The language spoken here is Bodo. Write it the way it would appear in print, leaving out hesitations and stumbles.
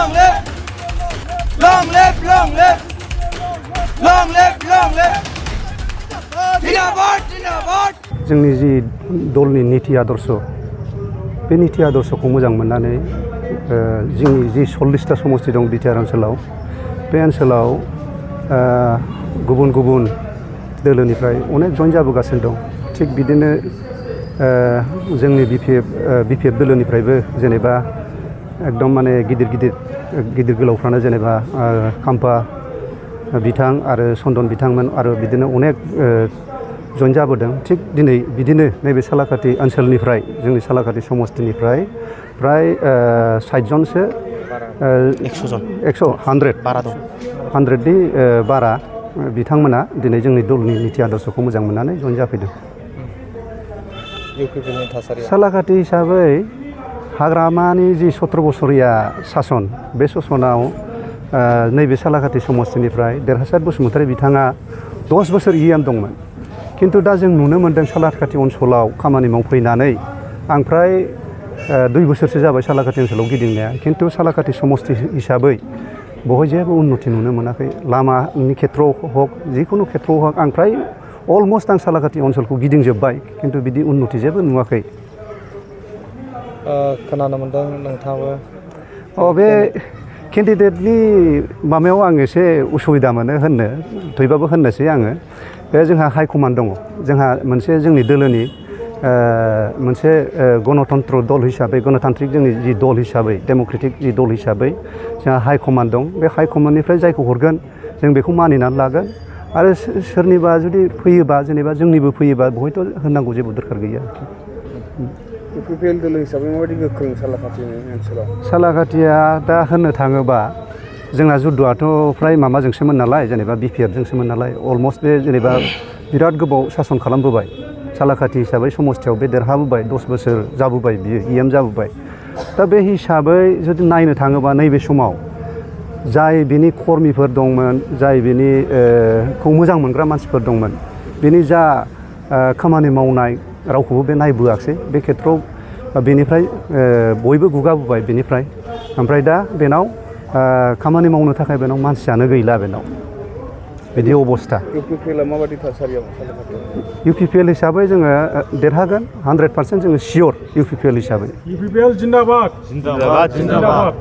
long live, long live, long live, long live, long live. Zindabad, zindabad. जोंनि जि दलनि नीति आदर्श बे नीति आदर्शखौ मोजां मोननानै जोंनि जि 40टा समष्टि दं बिटिआर ओनसोलाव बे ओनसोलाव गुबुन गुबुन दोलोनिफ्राय अनेक जइन जाबोगासिनो दं थिग बिदिनो जोंनि बिपिएफ दोलोनिफ्रायबो जेनेबा एकदम माने गिदिर गोलावफ्रानो जेनेबा खाम्फा बिथां आरो सन्दन बिथांमोन आरो बिदिनो अनेक जइन जाबोदों थिग दिनै बिदिनो नैबे सालाकाटि ओनसोलनिफ्राय जोंनि सालाकाटि समष्टिनिफ्राय प्राय 60 जनसो 100 जन 100 बारा दं 100नि बारा बिथांमोना दिनै जोंनि दलनि नीति आदर्शखौ मोजां मोननानै जइन जाफैदों। सालाकाटि हिसाबै हाग्रामानि जि 17 बोसोरिया सासन बे सासनाव नैबे सालाकाटि समष्टिनिफ्राय देरहासार बसुमतारी बिथाङा 10 बोसोर इएम दंमोन किन्तु दा जों नुनो मोन्दों सालाकाटि ओनसोलाव खामानि मावफैनानै आं फ्राय 2 बोसोरसो जाबाय सालाकाटि ओनसोलाव गिदिंनाया किन्तु सालाकाटि समष्टि हिसाबै बहाय जेबो उन्नति नुनो मोनाखै लामानि खेथ्रआव हक जिखुनु खेथ्रआव हक आं फ्राय अलमस्ट आं सालाकाटि ओनसोलखौ गिदिंजोब्बाय किन्तु बिदि उन्नति जेबो नुवाखै। खोनानो मोन्दों नोंथाङाबो बे केन्डिडेटनि माबायाव आं एसे उसुबिदा मोनो होननो थैबाबो होननोसै आङो बे जोंहा हाइकमान्ड दङ जोंहा मोनसे जोंनि दोलोनि मोनसे गणतन्त्र दल हिसाबै गणतान्त्रिक जोंनि जि दल हिसाबै डेम'क्रेटिक जि दल हिसाबै जोंहा हाइकमान्ड दं बे हाइकमान्डनिफ्राय जायखौ हरगोन जों बेखौ मानिनानै लागोन आरो सोरनिबा जुदि फैयोबा जेनेबा जोंनिबो फैयोबा बहायथ' होननांगौ जेबो दरखार गैया। इउपिपिएल दोलो हिसाबै माबायदि गोख्रों सालाकाटिनि ओनसोलाव? सालाकाटिया दा होननो थाङोबा जोंना जुद्धआथ' फ्राय माबाजोंसोमोन नालाय जेनेबा बिपिएफजोंसोमोन नालाय अलमस्ट बे जेनेबा बिराद गोबाव सासन खालामबोबाय सालाकाटि हिसाबै समष्टियाव बे देरहाबोबाय 10 बोसोर जाबोबाय बियो इएम जाबोबाय दा बे हिसाबै जुदि नायनो थाङोबा नैबे समाव जाय बिनि कर्मिफोर दंमोन जाय बिनि खौ मोजां मोनग्रा मानसिफोर दंमोन बिनि जा खामानि मावनाय रावखौबो बे नायबोआखसै बे खेथ्रआव बेनिफ्राय बयबो गुगाबोबाय बेनिफ्राय ओमफ्राय दा बेनाव खामानि मावनो थाखाय बेनाव मानसियानो गैला बेनाव बिदि अबस्था। इउपिपिएलआ माबायदि थासारियाव? इउपिपिएल हिसाबै जोङो देरहागोन 100% जोङो सियर इउपिपिएल हिसाबै। इउपिपिएल जिन्दाबाद जिन्दाबाद जिन्दाबाद।